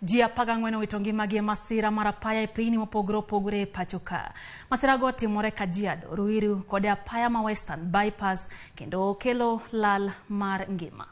Ji 14 owito ngimagi e masira mar apaya e pinyni mopogore opogore e pacho ka. Masirago otimore Kajiado, Ruiru kod e apaya ma Western Bypass kendo kelo lal mar ngima.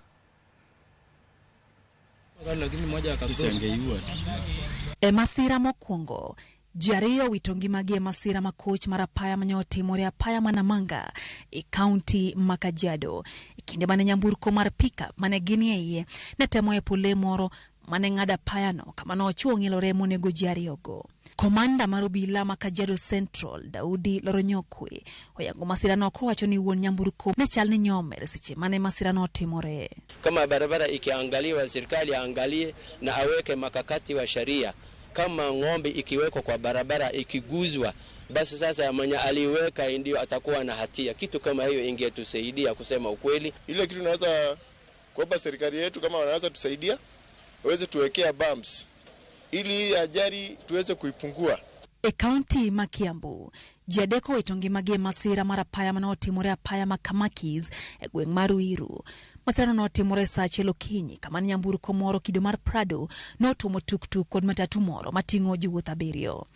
E masira mokwongo, ji ariyo owito ngimagi e masira makoch mar apaya mane otimore apaya ma Namanga e kaunti ma Kajiado. E kinde mane nyamburko mar pickup mane ginie iye ne temo epo le moro mane ng'ado apayano kama nochuo ng'ilore monego ji ariyogo. Komanda mar obila ma Kajiado Central, Daudi Loronyokwe, oyango masirano kowacho ni wuon nyamburko ne chal ni nyomer seche mane masirano otimore. Kama barabara ikiangaliwa, serikali aangalie na aweke makakati wa sheria. Kama ng'ombe ikiwekwa kwa barabara ikiguzwa, basi sasa mwenye aliweka ndio atakuwa na hatia. Kitu kama hiyo ingetusaidia kusema ukweli. Ile kitu naweza kuomba serikali yetu, kama wanaweza tusaidia, waweze tuwekea bumps ili ajali tuweze kuipungua. E kaunti ma Kiambu, ji adek owito ngimagi e masira mar apaya mane otimore apaya ma Kamakis e gweng' mar Ruiru. Masirano notimore sa achiel okinyi kama ne nyamburko moro kido mar Prado notuomo tuktuk kod matatu moro mating'o jowuoth abiriyo.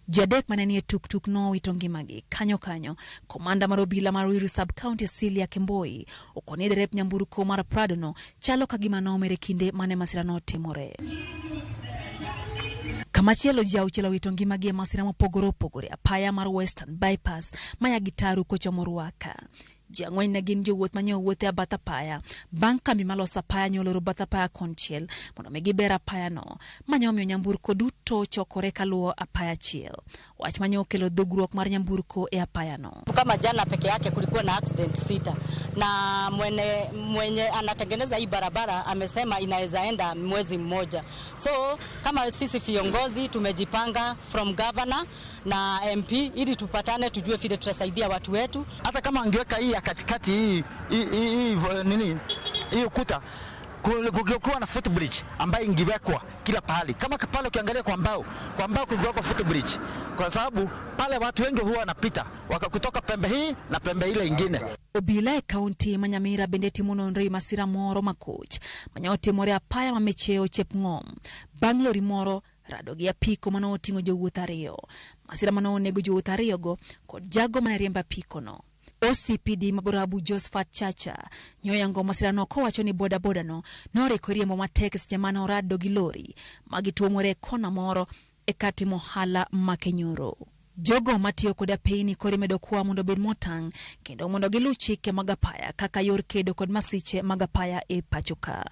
Ji adek mane nie tuktuk nowito ngimagi kanyo kanyo. Komanda mar obila mar Ruiru Sub County Celia Kemboi okoni derep nyamburko mar Prado no chalo ka gima nomer e kinde mane masirano otimore. Kamachielo ji auchiel owito ngimagi e masira mopogore opogore apaya mar Western Bypass maya Gitaru kochomo Ruaka. Ji ang'wen ne gin jowuoth mane owuotho e bath apaya bang' kambi maloso apaya ne oloro bath apaya konchiel mondo mi giber apayano mane omiyo nyamburko duto chokore kaluwo apaya achiel. Wach mane okelo dhugruok mar nyamburko e apayano. Kama jana peke yake kulikuwa na accident sita, na mwenye anatengeneza hii barabara amesema inaweza enda mwezi mmoja. So kama sisi viongozi tumejipanga from governor na MP ili tupatane tujue vile tutasaidia watu wetu. Hata kama angeweka hii ya katikati hii nini hii ukuta, kungekuwa na footbridge ambayo ingewekwa kila pahali. Kama pale ukiangalia kwa mbao kungewekwa footbridge, kwa sababu pale watu wengi huwa wanapita kutoka pembe hii na pembe ile ingine. Obila e kaunti ma Nyamira bende timo nonro e masira moro makoch mane otimore apaya ma Mecheo Chepng'om bang' lori moro rado gi apiko mane oting'o jowuoth ariyo. Masira mane onego jowuoth ariyogo kod jago mane riembo apikono. OCPD ma Borabu Josephat Chacha nyoyango masirano kowacho ni bodaboda no noriko riembo matek seche mane orado gi lori magituomore e kona moro e kar timo ohala ma Kenyoro. Jogo matiyo kod apeyni koro imedo kwa mondo obed motang' kendo mondo giluw chike mag apaya kaka yor kedo kod masiche mag apaya e pacho ka.